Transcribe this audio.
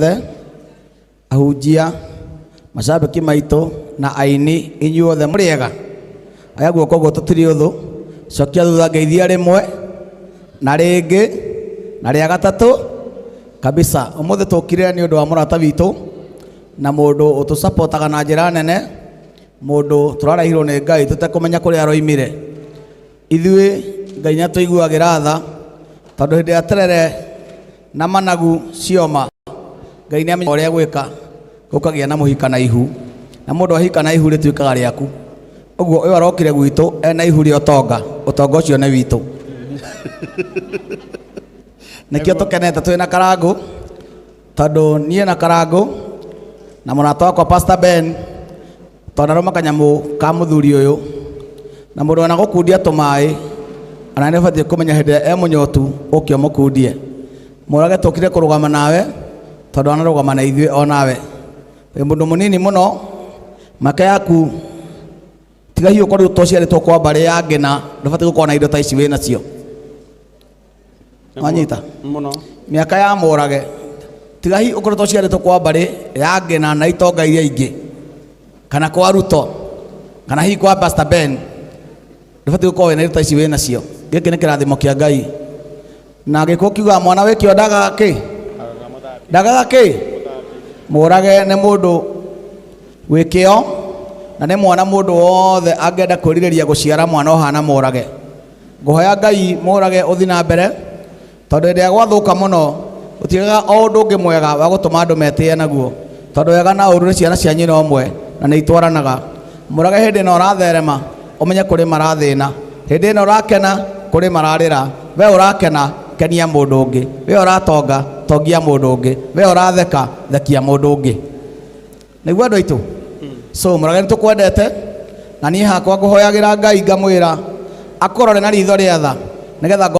Othe ahunjia, macambĩki maitũ na aini, inyuothe mũrĩega? Oya guoko ũguo, tũtirĩ ũthũ. Cokia thutha ngeithia rĩmwe na rĩngĩ na rĩa gatatũ kabisa. Ũmũthĩ tũkire nĩ ũndũ wa mũrata witũ na mũndũ ũtũcapotaga na njĩra nene, mũndũ tũrarehirwo nĩ Ngai tũtekũmenya kũrĩa aroimire. Ithuĩ Ngai nĩ atũiguagĩra tha, tondũ hĩndĩ ĩrĩa terere na managu cioma, Ngai nĩ amenya ũrĩa gwĩka, gũkagĩa na mũhika na ihu, na mũndũ ahika na ihu rĩtuĩkaga rĩaku. Ũguo ũyũ arokire gwitũ ena ihu rĩa ũtonga, ũtonga ũcio nĩ witũ. Nĩkĩo tũkenete twĩna Karangũ, tondũ niĩ na Karangũ na mũrata wakwa Pastor Ben twanarũma kanyamũ ka mũthuri ũyũ. Na mũndũ ona gũkundia tũmaĩ, ona nĩ ũbatiĩ kũmenya hĩndĩ ĩrĩa e mũnyotu ũke ũmũkundie. Mũrage tũkire kũrũgama nawe, tondũ anarũgama na ithuĩ onawe. Wĩ mũndũ mũnini mũno, mĩaka yaku tiga hihi ũkorwo tũciarĩtwo kwa mbarĩ ya ngĩna, ndũbatiĩ gũkorwo na indo ta ici wĩ nacio. Wanyita? Mũno. Mĩaka ya Mũrage tiga hihi ũkorwo tũciarĩtwo kwa mbarĩ ya ngĩna na itonga iria ingĩ, kana kwa Ruto, kana hihi kwa Pastor Ben, ndũbatiĩ gũkorwo wĩna indo ta ici wĩ nacio. Gĩkĩ nĩ kĩrathimo kĩa Ngai. Na gĩkũ kiugaga mwana wĩkĩo ndagaga kĩ? Ndagaga kĩ? Mũrage nĩ mũndũ wĩ kĩo, na nĩ mwana mũndũ wothe angĩenda kwĩrirĩria gũciara mwana ũhana Mũrage. Ngũhoya Ngai Mũrage ũthi na mbere, tondũ hĩndĩ ĩrĩa gwathũka mũno gũtiagaga o ũndũ ũngĩ mwega wa gũtũma andũ metĩe naguo, tondũ wega na ũru nĩ ciana cia nyina ũmwe na nĩ itwaranaga. Mũrage hĩndĩ ĩno ũratherema ũmenye kũrĩ marathĩna, hĩndĩ ĩno ũrakena kũrĩ mararĩra. We ũrakena, kenia mũndũ ũngĩ; we ũratonga, tongia mũndũ ũngĩ; we ũratheka, thekia mũndũ ũngĩ. Nĩguo andũ aitũ. So Mũrage, nĩ tũkwendete, na niĩ hakwa ngũhoyagĩra Ngai ngamwĩra akũrore na ritho rĩa tha nĩgetha.